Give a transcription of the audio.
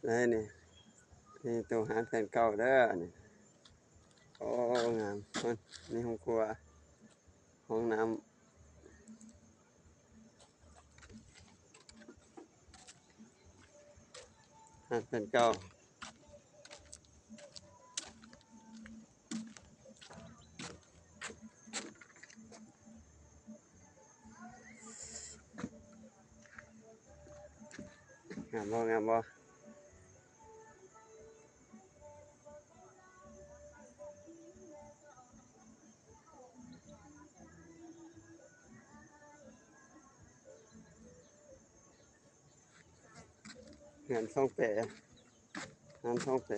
ໄດ້ນີ້ ນີ້ຕູ້ຮ້ານແຟນເກົ່າເດີນີ້. ໂອ້ ງາມ ນີ້ຫ້ອງຄົວ ຫ້ອງນ້ຳ ຮ້ານແຟນເກົ່າ. ງາມບໍ່ ງາມບໍ່? ເຮືອນຊ່ອງແປ ເຮືອນຊ່ອງແປ.